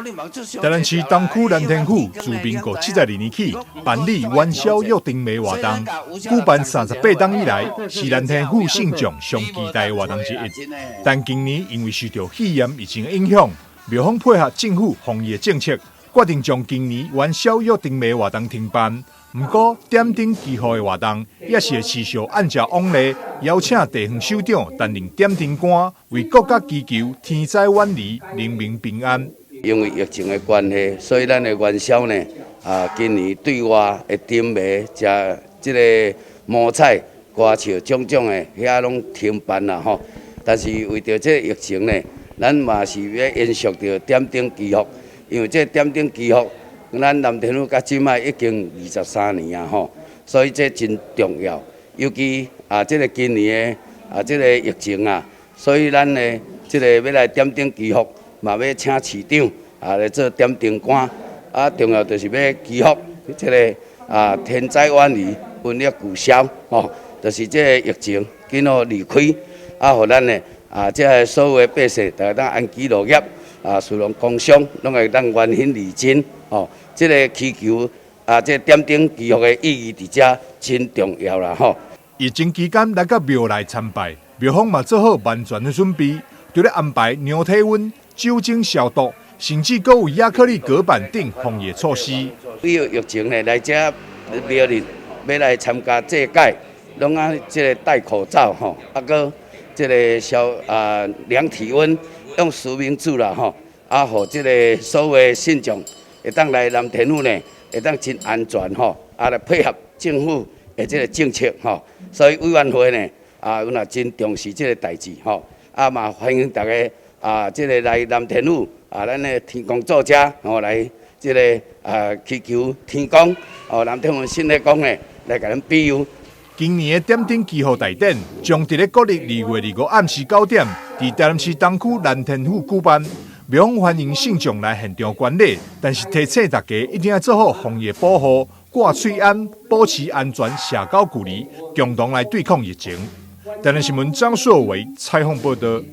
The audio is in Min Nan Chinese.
台南市東區南天府自民國72年起辦理元宵約燈謎活動，舉辦38冬以來，是南天府信眾上期待的活動之一。但今年因為受著肺炎疫情的影響，廟方配合政府防疫的政策，決定將今年元宵約燈謎活動停辦。毋過點燈祈福的活動也是會持續按照往例，邀請地方首長擔任點燈官，為國家祈求天災遠離、人民平安。因為疫情的關係，所以咱的元宵呢，今年對外的燈謎、食這个摸彩、歌笑種種的，遐攏停辦啦吼。但是為著這个疫情呢，咱嘛是欲延續著點燈祈福，因為這點燈祈福，咱南天府到這擺已經23年啊吼，所以這真重要。尤其這个今年的這个疫情啊，所以咱呢，這个欲來點燈祈福，嘛欲請市長來做點燈官，重要就是欲祈福這个天災遠離，瘟疫俱消吼，就是這个疫情緊予離開，予咱呢這个所有的百姓，逐个當安居樂業，士農工商攏會當願興利盡吼。這个祈求這個點燈祈福的意義佇遮真重要啦吼。疫情期間來到廟內參拜，廟方嘛做好萬全的準備，除了安排量體溫、酒精消毒，甚至閣有亞克力隔板等防疫措施。為著疫情呢，來遮廟裡欲來參加祭改，攏愛這个戴口罩吼，閣這个消量體溫，用實名制啦吼，予這个所有的信眾會當來南天府呢，會當真安全吼，來配合政府的這个政策吼，所以委員會呢，阮也真重視這个代誌吼，嘛歡迎大家這个來南天府咱的天公祖遮吼來這个祈求天公哦，南天門信德公呢來共咱庇佑。今年的點燈祈福大典將佇咧國曆2月25暗時9點，佇台南市東區南天府舉辦。廟方歡迎信眾來現場觀禮，但是提醒大家一定要做好防疫保護，掛喙罨，保持安全社交距離，共同來對抗疫情。台南新聞張碩偉採訪報導。